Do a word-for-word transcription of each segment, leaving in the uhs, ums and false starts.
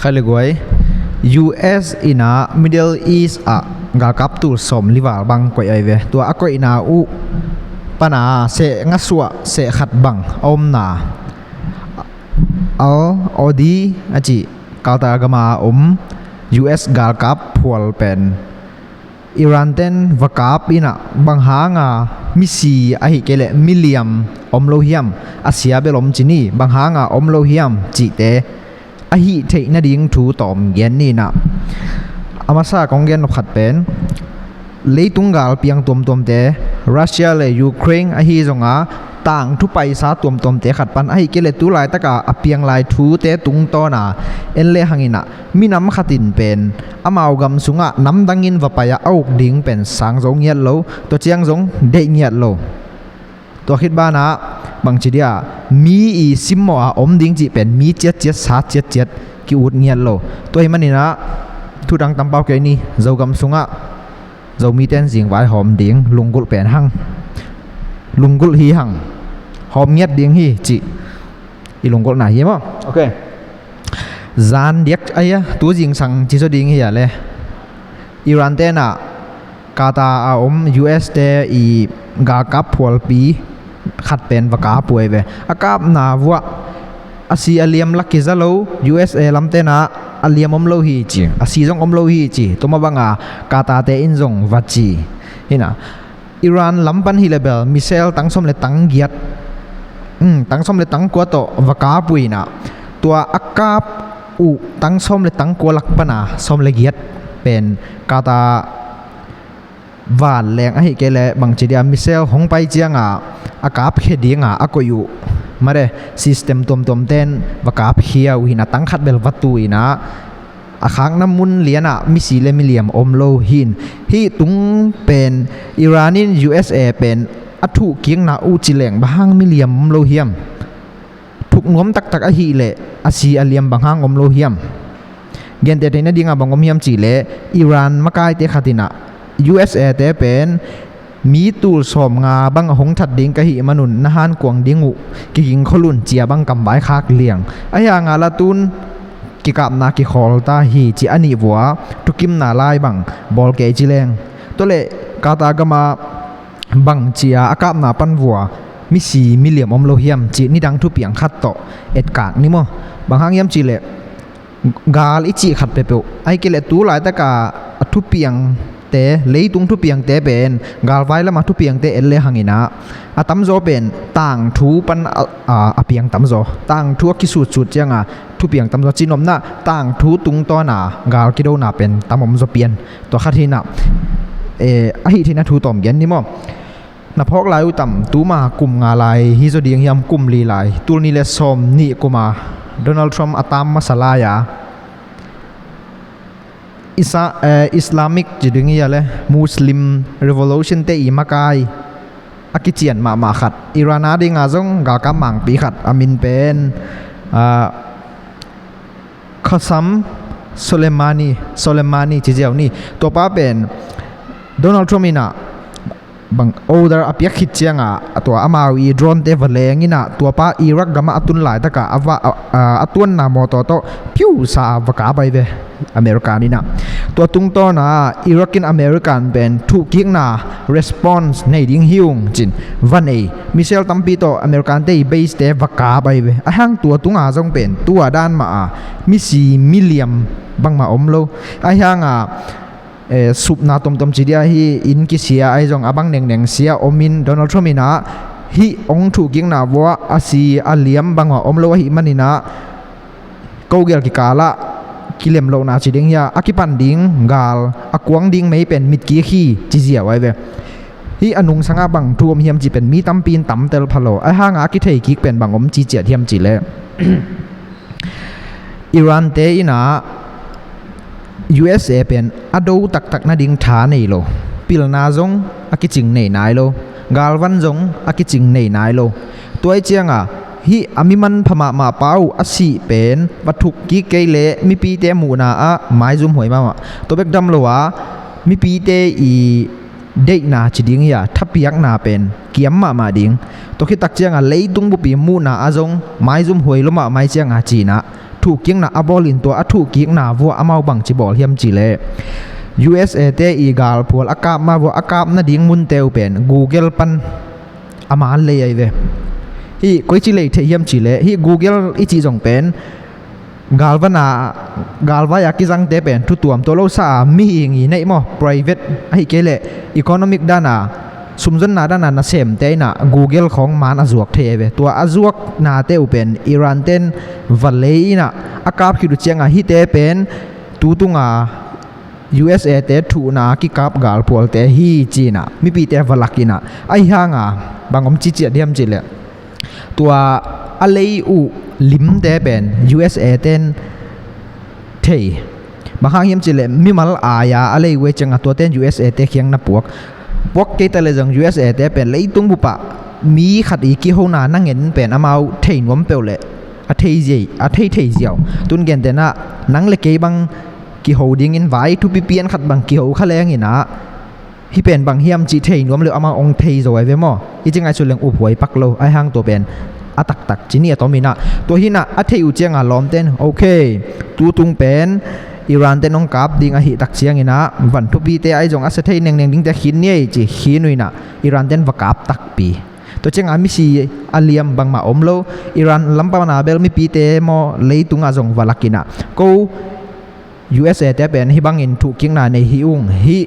Kha le guai, U S in a Middle East ah galkap tul sawm li val bang koih ai ve. Tua a koihna uh pana seh nga suah seh khat bang a omna, Al Odeid a cih Qatar gama om U S galkap phual pen Iran ten va kap in a bang hanga misi ahih kei leh miliam om lo hiam, a sia bel om ci ni, bang hanga om lo hiam cihte a hih theih nading thu tawm gen ni in a. A masa kong gen nop khat pen leitung gal piang tuamtuamte, Russia le Ukraine ahi zonga tangthu paisa tuamtuamte khat pan ahih kei leh tu laitaka a piang lai thute tungtawna en lehang in a, minam khat in pen amau gam sungah namdangin va pai a, a uk ding pen sang zo ngiat lo, tua ciang zong deih ngiat lo. Tua khit banah bangci dia mi i simmawh a om ding cih pen mi ciatciat, sa ciatciat ki-ut ngiat lo. Tua hi manin a thudang tampau kei ni, Zogam sungah Zomite in zingvai hawm ding lunggulh pen hang, lunggulh hi hang, hawm ngiat ding hi cih i lunggulhna hi maw? Ok. Zan diak aia, tu zingsang ci zaw ding hi a le, Iran ten a Qatar a om U S te i galkap phualpi khat pen va kap uh ai ve. A kapna vuah a si a liam lak kiza lo, U S A lamten a a liam om lo hi ci, a si zong om lo hi ci, tua mah banga Qatar te in zong va ci hi in a. Iran lam pan hi le bel missile tang sawm le tang giat, um, tang sawm le tang kua tawh va kap uh in a, tua a kap uh tang sawm le tang kua lak pana sawm le giat pen Qatar vanleng ahih kei leh bangci dia missile hong pai cianga a kapkhia dinga a koih uh, mare, system tuamtuamten va kapkhia uh hi in a, tang khat bel va tu in a, a khakna mun lianah misi le miliam om lo hi in. Hih tung pen Iran in U S A pen a thuhkikna uh ci leng bang hang miliam om lo hiam? Thuk nuam taktak ahih leh a si a liam bang hang om lo hiam? Genteh theih nadinga bang om hiam cih leh Iran makaite khat in a U S A te pen mi tul sawm nga bang a hong that ding ka hih manun na hankuang ding uh, kiging khol un ci a bang kam vaikhak liang. Ahi hanga la tun kikapna kikhawl ta hi ci a nih vua thukimna lai bang bawl kei ci leng. Tua leh Qatar gama bang ci a a kapna pan vua misi miliam om lo hiam cih nidang thupiang khat tawh etkak ni maw? Bang hang hiam cih leh gal i cih khat peuhpeuh, ahih kei leh tu laitaka a thupiangte, leitung thupiangte pen galvai lama thupiangte en lehang in a, a tamzaw pen tangthu pan a, a, a piang tamzaw, tangthu a kisutsut cianga thupiang tamzaw, cinopna tangthu tungtawna gal kidona pen tam om zaw pian. Tua khat hi in a, eh, a hih theihna thu tawm gen ni maw? Na phawk lai uh tam, tuma kum nga lai hi zaw ding hiam, kum li lai, tul nih le sawm nih kuma Donald Trump a tam masa lai-a Isa, eh, Islamic ci ding hi a le, Muslim Revolution te i makai a kician mahmah khat, Iran a dinga zong galkap mangpi khat, a min pen, ah, Qasem Soleimani, Soleimani ci ziau ni. Tuapa pen Donald Trump in a bang order a piak khit cianga, a tua amau i drone te va leng in a, tuapa Iraq gama a tun laitaka a va, a, a, a tuanna mawtaw tawh piusa a va kap ai ve American in a. Tua tungtawna Iraq in American pen thuhkikna response nei ding hi ung cin va nei. Missile tampi tawh American te i base te va kap ai ve. Ahi hang tua tunga zong pen tua dan mah a misi miliam bangmah om lo. Ahi hanga, eh, supna tomtom ci dia hi, inn kisia ahi zong a bang nengneng sia om in, Donald Trump in a hih hong thuhkikna vuah a si a liam bangmah om lo ahih manin a, ko gel kikalah kilem lohna ci ding hi a, a kipan ding gal, a kuang ding mei pen mitkik hi ci ziau ai ve. Hih a nungsangah bang thu om hiam cih pen mi tampi in tamtel pha lo. Ahi hanga a kitheikik pen bang om ci ciat hiam cih leh Iran te in a U S A pen a do taktak nading tha nei lo. Pilna zong a kicing nei nai lo. Galvan zong a kicing nei nai lo. Tua ahih cianga hih a mi manpha mahmah pa uh a sih pen va thukkik kei leh mipite muhna ah maizumhuai mahmah. Tua bek dam lo a mipite i deihna ci ding hi a, thapiakna pen kiam mahmah ding. Tua khit tak cianga leitung bupi muhna ah zong maizumhuai lua mahmah ahih cianga ci in a thuhkikna a bawl in tua a thuhkikna vuah amau bangci bawl hiam cih leh U S A te i galphual a kap ma vuah a kap nading munte uh pen Google pan a man lei ahi ve. Hih koici lei theih hiam cih leh hih Google i cih zong pen galvana galvai a kizangte pen thu tuam tua lo sa a mihing i neih maw, private ahi kei leh economic dana sumzonna dana nasemte inah Google khawng man a zuak thei ahi ve. Tua a zuaknate uh pen Iran ten va lei inah a kap khit uh cianga hihte pen tutunga U S A te thuhna kikap galphualte hi cinah mipite va lak inah ahi hanga bang om ciciat hiam cih leh tua a lei uh limte pen U S A ten thei. Bang hang hiam cih leh mimal ai-a a lei uh ei cianga tuate in U S A te khiang na puak puak kei ta leh zong U S A te pen leitung bupah mi khat i kihona na ngen pen amau thei nuam peuh leh a thei ziai a thei thei ziau. Tun gentehna nang le kei bang kiho dingin vai thupi pian khat bang kiho kha leng inah hih pen bang hiam cih thei nuam leh amau ong thei zo ahi ve maw? I ci ngai su leng uphuai pak lo ahi hang tua pen a taktak ci ni a tom inah tua hinah a thei uh cianga lawmten okay tutung pen Iran ten ong kap ding ahi tak cianginah van thupite ahi zong a sa thei nengneng dingte khin ni ei ci khin uh inah Iran ten va kap takpi. Tua cianga misi a liam bangmah om lo. Iran lampana bel mipite maw leitungah zong va lak inah ko U S A te pen hih bangin thuhkikna nei hi ung. Hih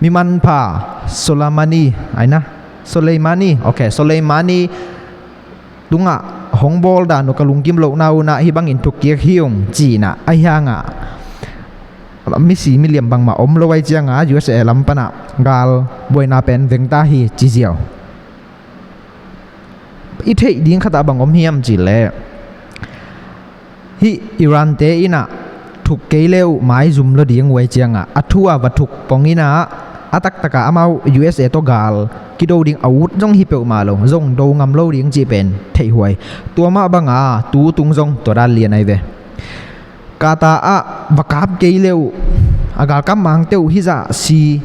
mi manpha Soleimani aina Soleimani okay Soleimani tungah hong bawl dan uh ka lungkim lohna unah hih bangin thukkik hi ung cinah ahi hangah misi miliam bangmah om lo ahi cianga U S A lam panah gal buaina pen vengta hi ci ziau. I theih ding khatah bang om hiam cih leh hih Iran te inah thuk kei le uh maizum lo ding uh ahi cianga a thu a va thuk pong inah a taktakah amau U S A tawh gal kido ding a ut zong hi peuhmah lo zong do ngam lo ding cih pen theihhuai. Tua mah banga tutung zong tua dan lian ahi ve. Qatar ah va kap kei le uh a galkap mangte uh hizah si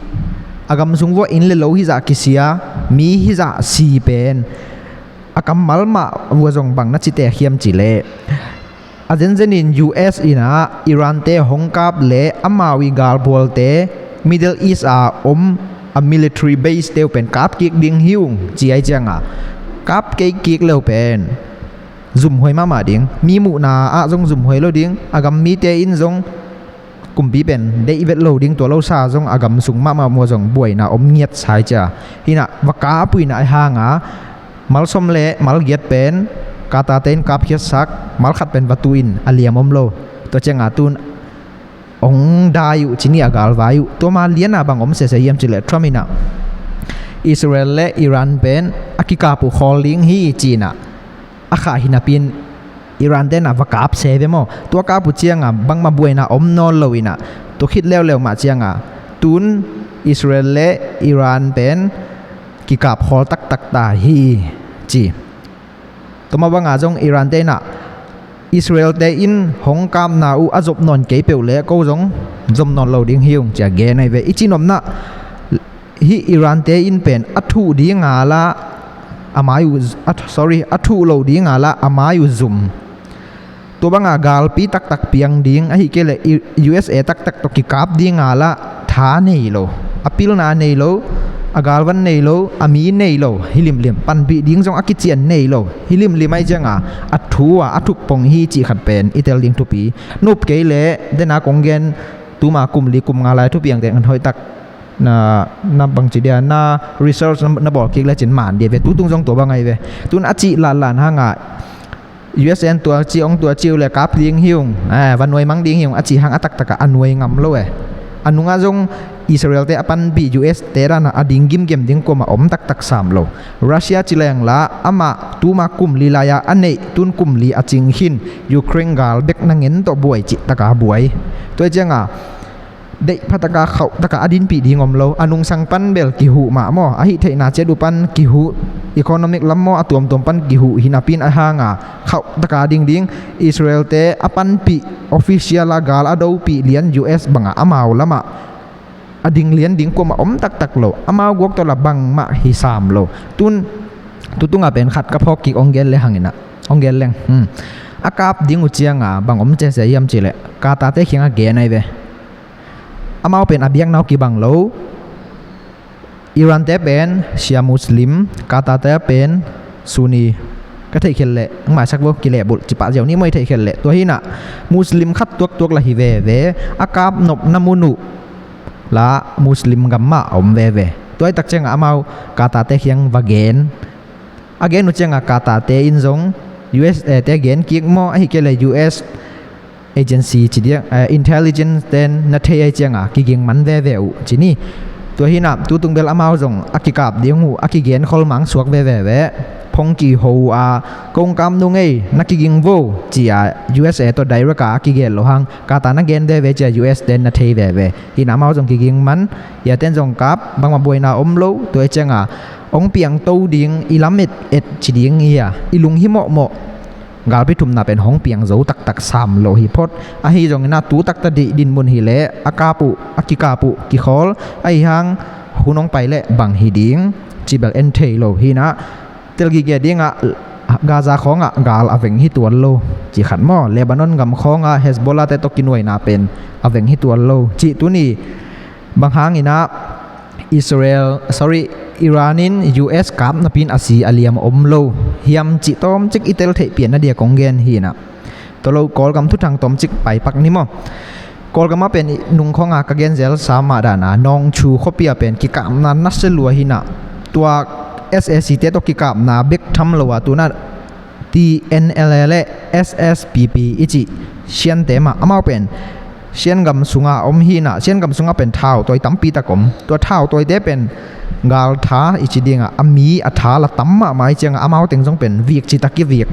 a gam sung vua inn le lo hizah kisia mi hizah si pen a kammal mah vua zong bang na ci tek hiam cih leh a zenzenin U S inah Iran te hong kap le amau i galphualte Middle East a om a military base te uh pen kap kik ding hi ung ci ahi cianga kap kei kik le uh pen zumhuai mahmah ding. Mi muhna ah zong zumhuai lo ding. A gam mite in zong kumpi pen deih vet lo ding tua lo sa zong a gam sung mahmah mua zong buaina om ngiat sai cia. Hinah va kap uh inah ahi hanga malsawm le malgiat pen Qatar te in kapkhiatsak malkhat pen va tu in a liam om lo. Tua cianga tun ong dai uh ci ni a galvai uh. Tua ma liana bang om sese hiam cih leh Trump inah Israel le Iran pen a kikap uh khawl ding hi cinah a khah hi napi in Iran tenah va kap se ve maw? Tua kap uh cianga bangmah buaina om nawn lo inah tua khit leuleu mah cianga tun Israel le Iran pen kikap khawl taktak ta hi ci. Tua mah banga zong Iran te inah Israel te in hong kapna uh a zop nawn kei peuh le ko zong zom nawn lo ding hi ung cia gen ahi ve. I cinopna hih Iran te in pen a thuh dinga la a mai uh a, sorry, a thuh lo dinga la a mai uh zum. Tua banga galpi taktak piang ding ahi kei le U S A taktak tawh kikap dinga la tha nei lo, a pilna nei lo, a galvan nei lo, a mi nei lo hi limlim. Panpih ding zong a kician nei lo hi limlim ahi cianga a thu a a thuk pong hi cih khat pen i tel ding thupi. Nup kei le dena kong gen tuma kum li kum nga lai thupiang te ngan hoih tak na, na bangci dia na research na, na bawl kik le cin man dia ve. Tutung zong tua bang ahi ve. Tun a cih latlan hanga U S A in tua ci ong tua ci uh le kap ding hi ung, eh, va nuai mang ding hi ung a cih hang a taktakah a nuai ngam lo eh. A nungah zong Israel te a panpih U S te dana a ding gimgem ding kuama om taktak sam lo. Russia ci leng la amah tuma kum li lai-a a neih tun kum li a cing khin Ukraine gal bek na ngen tawh buai cih taka buai. Tua cianga deih phataka khauhtaka a dinpih ding om lo. A nungsang pan bel kihuh mah maw, a hih theihna ciat uh pan kihuh, economic lam maw a tuamtuam pan kihuh hi napi in a hanga khauhtaka ding ding Israel te a panpih official a gal a dopih lian U S banga amau lamah a ding lian ding kuama om taktak lo. Amau guak tawh la bangmah hi sam lo. Tun tutunga pen khat ka phawk kik ong gel le hanginah ong gel leng hmm. A kap ding uh cianga bang om cese hiam cihleh Qatar te khiang a gen ahi ve. Amau pen a biakna uh kibang lo. Iran te pen Shia Muslim, Qatar te pen Sunni. Ka theih khelh leh ang maisak vo, kilehbulh cipah ziau ni maw, i theih khelh leh. Tua hinah Muslim khat tuaktuak lah hi veve. A kap nopna mun uh lah Muslim gam mah a om veve. Tua hi tak cianga amau Qatar te khiang va gen. A gen uh cianga Qatar te in zong U S A te gen kik maw, ahi kei leh U S agency ci diang, eh, intelligence ten na thei ahi cianga kiging man veve uh ci ni. Tua hinah tutung bel amau zong a kikap ding uh a kigen khol mang suak veve ve. Phongki ho uh a, kong kam nu ngei na kiging vo cia U S A tawh direct a a kigen lo hang Qatar na gen veve cia U S ten na thei veve. Hinah amau zong kiging man, ia ten zong kap, bangmah buaina om lo. Tua hi cianga ong piangto ding, i lam et et ci ding ia, i lung hi mawhmawh. Galpi thumna pen hong piang zo taktak sam lo hi phot. Ahi zongin a tu taktak dih dinmun hileh a kap uh, a kikap uh kikhawl, ahi hang hun hong pai leh bang hi ding ci bel en thei lo hinah. Tel gige dingah Gaza khawngah gal a veng hi tuan lo ci khat maw, Lebanon gam khawngah Hezbollah te tawh kinuaina pen a veng hi tuan lo ci tuni. Bang hanginah Israel, sorry, Iran in U S kap napi in a si a liam om lo hiam cih tawmcik i tel theih pian na dia kong gen hinah. Tua lo Kawlgam thuthang tawmcik paipak ni maw. Kawlgam ah pen nungkhawng a ka genzel sa mah dana Nawngchu khuapi ah pen kikapna nasia lua hinah. Tua S A C te tawh kikapna bek tham lo a tunah T N L A le S S P P i cih Siante mah amau pen Sian gam sunga om hinah, Sian gam sunga pen thau tawi tampi tak om. Tua thau tawite pen gal tha i ci dingah a mi a tha la tam mahmah i cianga amau teng zong pen vik citak kivik.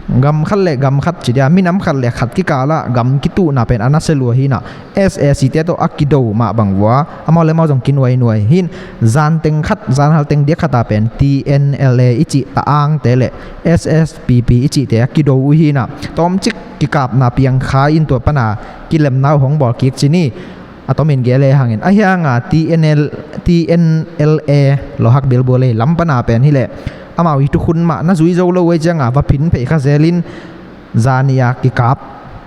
Gam khat le gam khat ci dia, minam khat le khat kikalah gam kituhna pen a nasia lua hinah S A C te tawh a kido mah bang vua amau le amau zong kinuainuai hin. Zan teng khat, zan hal teng diak khatah pen T N L A i cih ta angte le S S P P i cihte a kido uh hinah tawmcik kikapna piang kha in tua pana kilemna uh hong bawl kik ci ni. A tomin gele hangin ahi hanga T N L, T N L A lo hak bilbua lei lam pana pen hileh amau i thukhun mah na zui zo lo uh ahi cianga va phin phei kha zelin zani a kikap,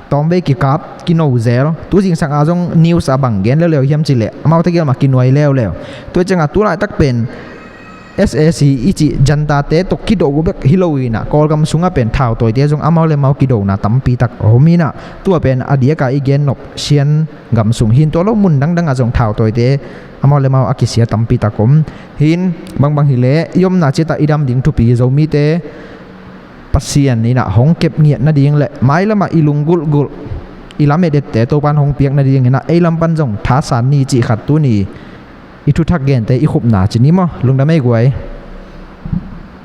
tawmvei kikap, kino zel. Tu zingsang a zong news a bang gen leuleu hiam cihleh amau tegel mah kinuai leuleu. Tua cianga tu laitak pen S A C i cih Junta te tawh kido uh bek hi lo hinah Kawlgam sungah pen thau tawite zong amau le amau kidona tampi tak a om hinah. Tua pen a diaka i gen nop Sian gam sung hin, tua lo mun dangdangah zong thau tawite amau le amau a kisia tampi tak om hin. Bangbang hileh i omna ciatah i dam ding thupi Zomite Pasian inah hong kep ngiat nading le mailamah i lung gulhgulh, i lam etette Topan hong piak nadinginah ei lam pan zong thasan ni cih khat tuni i thuthak gente i khupna ci ni maw. Lungdam ei guai.